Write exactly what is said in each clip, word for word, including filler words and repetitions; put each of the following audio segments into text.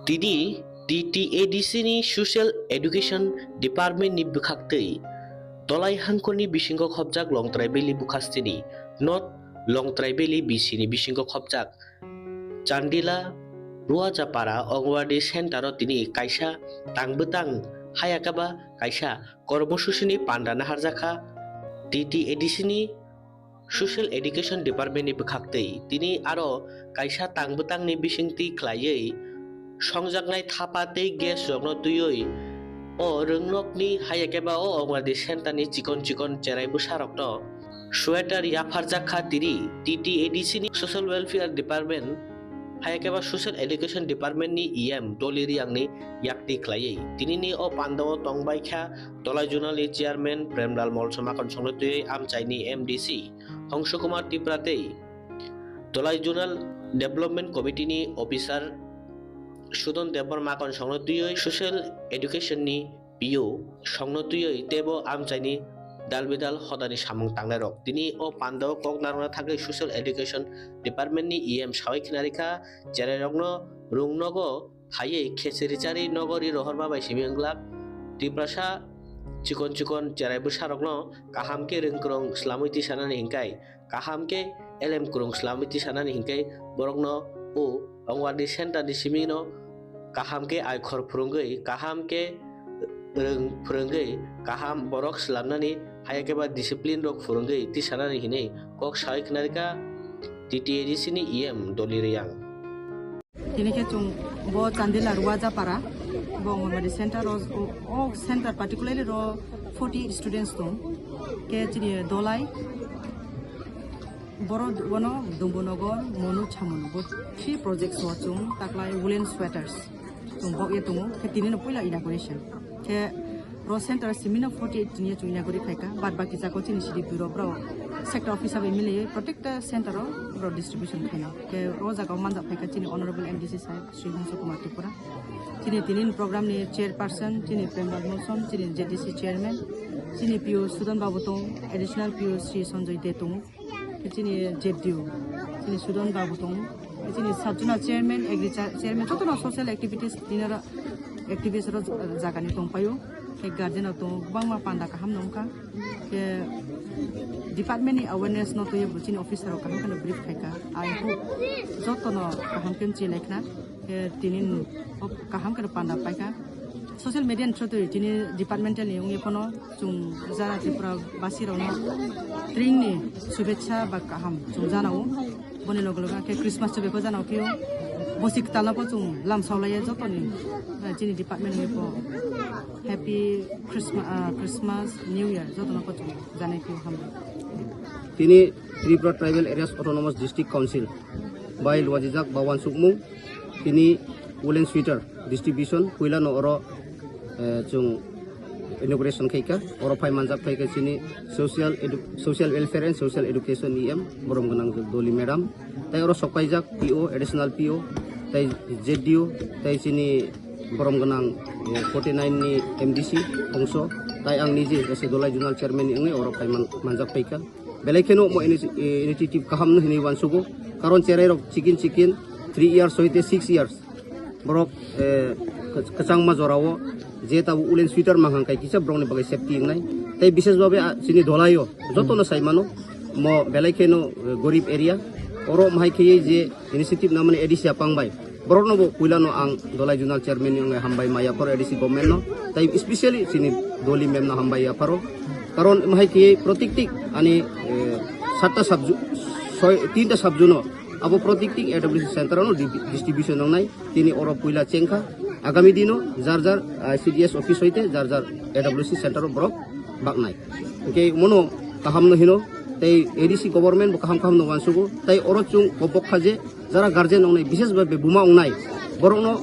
Tini T T A D C ni Social Education Department ni bwkhaktwi Dolai hangkoni bisingo khopjak Longtrai Valley bwkhastini North Longtrai Valley B C ni bisingo khopjak Chandila Ruajapara Anganwadi Center o tini kaisa tang bwtang hayakaba kaisa kormosusini panda naharjakha T T A D C ni Social Education Department ni bwkhaktwi. Tini aro kaisa tang bwtangni bisingtwi khlaiwi songjaknai thapa tei gas rokno twiwi o rwngnokni hayakeba o Anganwadi Center ni chikon chikon cherai bwsarokno sweater yapharjak kha tini T T A D C ni Social Welfare Department, hayakeba Social Education Department ni E M Doli Riang ni yakti khlaiwi. Tini ni o panda o tongbai kha Dolai Zonal ni Chairman Premlal Molsom Makon songno twiwi amchai ni M D C Hongsu Kumar Tripura tei Dolai Zonal Development Committee ni Officer Sudon Debbarma Makon songno twiwi Social Education ni P O songno twiwi teibo amchaini dalbidal hodani samung tangnairok. Tini o pandao kok narwkna thangwi Social Education Department ni E M sawi khnarikha, cherairokno rwngnogo phaiwi khecheri chari nogo ri rohorma bai simi wnglak. Tiprasa chikon chikon cherai bwsarokno kaham khe rwngkwrwng slamwi tisanani hinkhai, kaham khe elem kwrwng slamwi tisanani hinkhai borokno o Anganwadi Center ni simino kaham khe aikhor phwrwngwi, kaham khe rwng phwrwngwi, kaham borok slamnani hayakhe ba discipline rok phwrwngwi tisanani hinwi kok sawi khnarikha T T A D C ni E M Doli Riang. Tini khe chwng bo Chandila Ruajapara, bo Anganwadi center o, o, o center particularly ro forty students tong. Khe chini Dolai, boro bono Dumbunogo, Monu Chamunu, bo three projects o chwng taklai woolen sweaters chwng bok ye tongo. Khe tini no puila inauguration. Khe ro center simino forty eight tini chwng inauguration khaika. Bad baki jago chini C D P rok, bro sector officer bai mili protect center o bro distribution khaina. Khe ro jaga o manjak phaika chini honorable M D C sahib Sri Hongsu Kumar Tripura. Chini tinin program ni chairperson, chini Premlal Molsom, chini Z D C chairman, chini P O Sudan Babu tong, additional P O Sri Sanjoy De tong, chini Z D O, chini Sudan Babu tong, chini Sabjuna chairman, agri cha-, chairman, joto no social activities, dinner activities ro jaga ni tong paio, khe guardian rok tongo, kwbangma panda kaham no wngkha, khe department ni awareness no twiwi bo chini officer rok kaham kheno brief khaika, I hope joto no kaham khe mchi laikhna. Khe tini kaham khe panda paikha. Social media ni through twi tini departmental ni wngwi phano chwng jara Tripura basi rokno tring ni shubhecha ba kaham chwng janao. Boni loge loge khe Christmas chwbeko janao phio. Bosik talabo chwng lamsao laiya jotoni, eh, chini department ni bo happy Christmas, ah, Christmas, New Year jotono bo chwng janai phio hambai. Tini Tripura Tribal Areas Autonomous District Council bai luajijak ba uansukmung tini woolen sweater distribution puila no oro, eh, chwng inauguration khaika, oro phai manjak phaika chini social edu-, social welfare and social education E M borom gwnang Doli madam, tei oro sokpaijak P O, additional P O, tei Z D O, tei chini borom gwnang, eh, forty nine ni M D C Hongso, tei ang nije as a Dolai Zonal Chairman ni wngwi oro phai man-, manjak phaika. Belai kheno omo ini-, eh, initiative kaham no hinwi uansugo, karon cherai rok chikin chikin three years hoite six years borok, eh, kwch-, kwchangma jorao je tabuk woolen sweater mankhang kai kisa borokni bagwi safety wngnai. Tei bishesh bhabe, ah, chini Dolaio jotono sai mano, mo belai kheno, eh, gorib area, oro mahai kheye je initiative namani A D C apang bai. Borokno bo puilano ang Dolai Zonal Chairman ni wngwi hambai ma yapharo A D C government no, tei specially chini Doli ma'am no hambai yapharo. Karon mahai kheye protikti ani, eh, satta sabju-, soi, tinta sabju no abo protikti A W C center no di-, distribution wngnai. Tini oro puila chengkha. Agami dino jar jar, ah, C D S office hoite jar jar A W C center o borok baknai. Hingke mono kaham no hino, tei A D C government bo kaham kaham no uansugo, tei oro chwng kobok kha je jara guardian wngnai, bishesh bhabe buma wngnai, borokno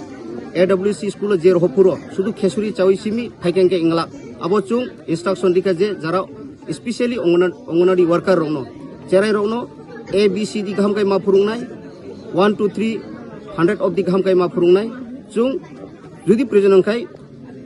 A W C school o je rohor phuro, sudu khesuri chawi simi phaikha hingke inglak. Abo chwng instruction rikha je jara specially ongona-, ongonadi worker rokno, cherai rokno A B C D kaham kai ma phurungnai, one, two, three, hundred obdi kaham kai ma phurungnai, chwng jodi proyojon wngkhai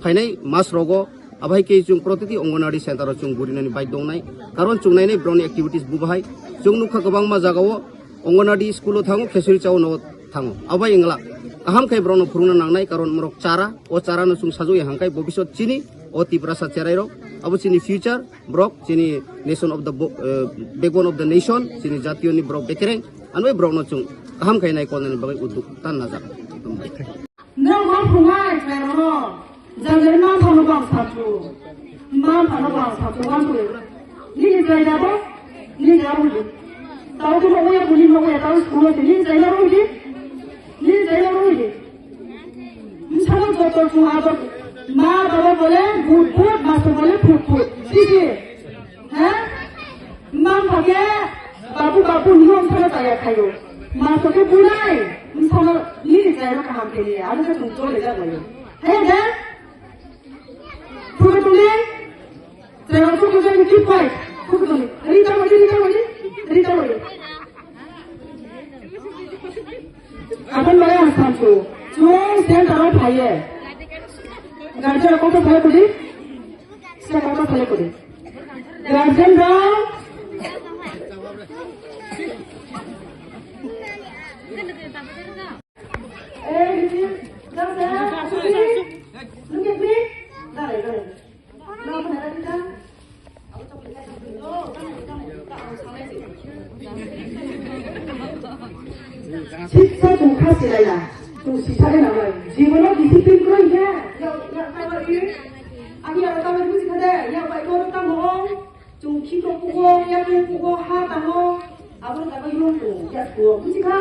phainai mas rogo, abo hai khe chwng protiti Anganwadi center o chwng burinani bai tongnai, karon chwng nainai borokni activities bo bahai. Chwng nukha kwbangma jagao Anganwadi school o thango, khesuri chao no thango, abo bai wngla. Kaham khe borokno phurungna nangnai, karon borok chara, o chara no chwng sajokya hangkai bobisot chini, o Tiprasa cherai rok, abo chini future, borok chini nation of the bo-, eh, backbone of the nation, chini jatiyo ni borok bekereng, anbai borokno chwng kaham khe nai kolnani bagwi udduk tan najak. Nwng bo phungai khlairokno, jajari manthano bang sachu, manthano bang sachu, manthano. Nini jaga bo, nini jaga bo. Tao tu nogo ya, buli nogo ya, tao school se, nini jaga bo di, nini jaga bo di. Msalo joto chu abo, ma baba bole, but but, master bole, phut phut. Si si. Ha? Mang pake, babu, babu, nino msano chaya khayo. Master ke bunai, msano nini chaya kaham khe niya. Abo ke tung chole ja layo. Hai da? Phuka tuli, chaya chu kuja ni keep quiet. Phuka tuli. Rita wali, rita wali, rita wali. Apan baya hasan chu. Chu center o phaye. Garja ko ko phaye kudi. Sila kaka phale kore. Guardian rok. Eh, Richie, look at me. Dale, dale. Sitsa tong kha silai na, tong sisa de nang lai. Jibono discipline kwrwi khe, ya, ya, kaiwa i, ani ya kaiwa buji kha de, ya bai ko tamo ong, chung khiko kugo, ya ko kugo, ha tamo, abo kaiwa yong tong, ya ko buji kha.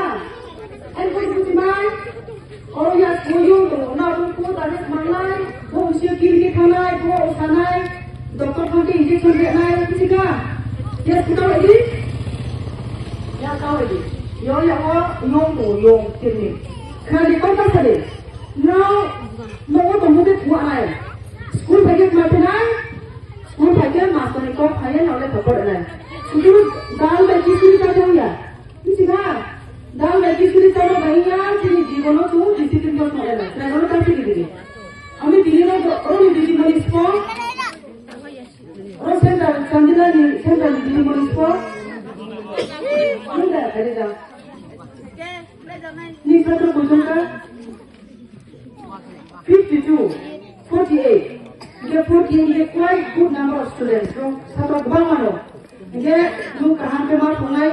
Ai ko buji mai. Oro ya school yo tongo, na abo po tare mangnai, bo usia kiri ke thanai, bo usanai, doctor thang ke injection renai, buji kha? Ya school tao di? Ya tao di. Yo ya o, yong tongo, yong, kiri. Khadi kau ta sadi. No, no o tongo de puanai. School phai ke ma thanai, school phai ke master ni kok phai ya, na ole thapor nai. School dal bai ki suri ta ya. Michiga, dal bai kisuri tamo bai ya, chini jibono tu discipline to thare na. Driver ta sigi digi. Ami dili no ro ni digi mani spo. Ro central, Chandila ni central ni digi mani spo. Ami da kare da. Ni patro kuchung ka. Fifty-two, forty-eight. Hingke forty-eight hingke quite good number of students, no? Satro kwbangma no. Hingke nwng kaham khe ma thungnai,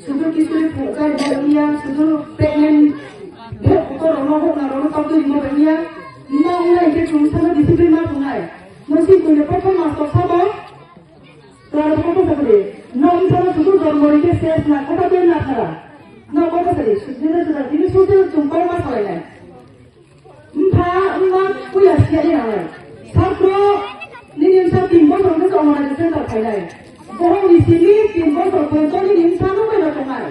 sudu kisuri phunukjak rimo wngya, sudu pregnant bhok bukhuk rokno hokna rokno tokdoi rimo wngya. Nwng wngnai hingke chwng sano discipline ma thungnai. Nwng si koi no prothom master sabo. Twrwng kok bwsa kwrwi. Nwng wngkha no sudu jormo rikhe ses na kotha tei na thara. Nwng kok bwsa di, sujina juda tini sujina chwng kok ma salainai. Wngkha wngma puila siya ni nangnai. Satro nini wngkha tin bosor wngkha chwng Anganwadi center phainai. Bohrok ni simi tin bosor porjonto nini wngkha no bai no tongnai.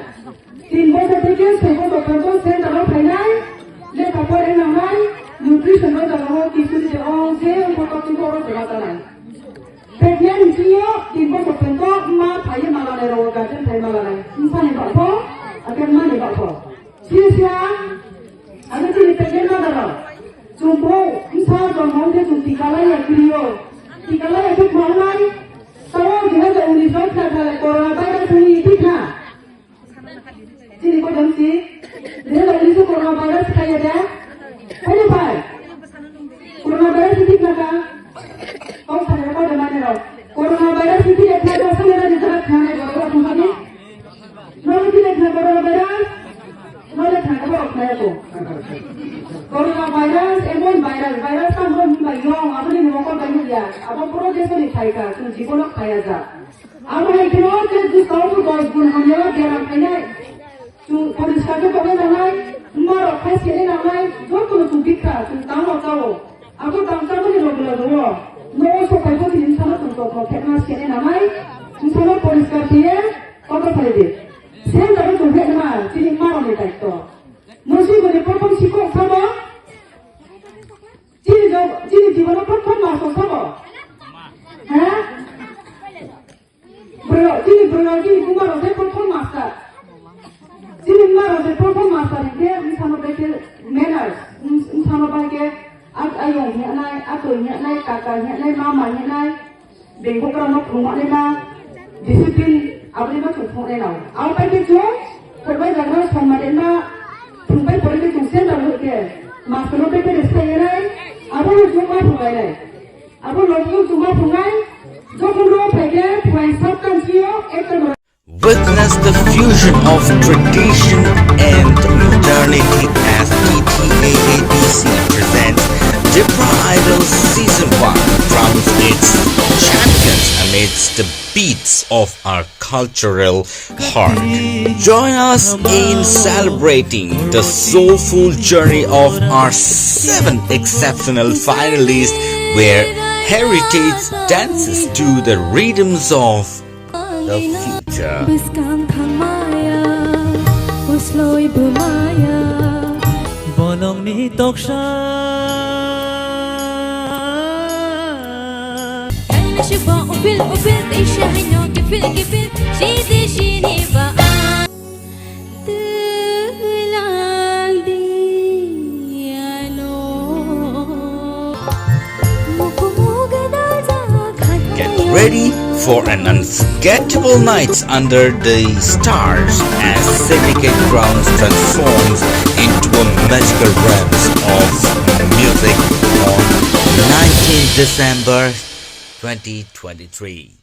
Tin bosor theke soi bosor porjonto center o phainai. Lekha pore nangnai. Nutrition no jaga o kisuri de o je wngkha kok tini oro jaga tanai. Pregnant ni sini yo, tin bosor pento, ma phai ye mala nai ro, guardian phai mala nai. Wngsa ni bakho, ake ma ni bakho. Sini sia, ake sini pregnant mother ro. Chwng bo, wngsa jormo wngkhe chwng tika lai ya kiri yo. Tika lai ya khe ma lai. Tawo dui hajar unis no thla thla le corona virus ni thik na. Chini ko dam si, rela uli su corona virus khaya da? Khaya pai? Corona virus ni thik na ka? Kau sana ko dam ane ro. Corona virus ni thik na ka, sana na ni thik na ka, na ko ko thik ni. No ni thik na corona virus. No le thik na ko khaya ko. Corona virus emon virus, virus ta mo ni ba yong, abo ni mo ko ba yong ya. Abo puro deso ni thai ka, tu jibono khaya ja. Abo hai kheno je bwskango dos gun hamya beram khainai. Chwng poriskar khe tongna nangnai, wngma rok khai sene nangnai, jotono chwng bikha, chwng tamo chao. Abo tang chamani rok bwla rwo. Nogo sok phai bo chini wngsano chwng tongthok thekma sene nangnai, wngsano poriskar khe ye kotor khlai di. Sen jagwi chwng phekma chini wngma rokni daitto. Mwswi bwrwi prothom sikhok sabo, chini jog-, chini jibono prothom master sabo. Ha? Bwrwi, chini bwrwi, chini buma rok se prothom master. Chini buma rok se prothom master hingke wngsano bai khe manners, wng-, wngsano bai khe ak-, ayong hinyanai, atoi hinyanai, kaka hinyanai, mama hinyanai, bengkokra no phunuknai ma, discipline aboni ma chwng phunuknai nao. Abo bai khe chwng phurbai jagra songma de ma, Phungbai porikhe chwng center hwnkhe master no paper sai nai, abo no chwng ma phungnai nai. Abo no chwng chwng ma phungnai, jokhon ro phaikhe phuai sab kan sio ekta. Witness the fusion of tradition and modernity as T T A A D C presents Tipra Idol Season one, crowns its champions amidst the beats of our cultural heart. Join us in celebrating the soulful journey of our seven exceptional finalists, where heritage dances to the rhythms of the future. Bwskang thangmaya, usloi bwmaya. Bonongni toksa. Kaina shukbo upil upil, teisha haino kipil kipil, shidi shini ba. Twlang diano. Get ready for an unforgettable night under the stars as Syndicate Grounds transforms into a magical realms of music on nineteenth December twenty twenty-three.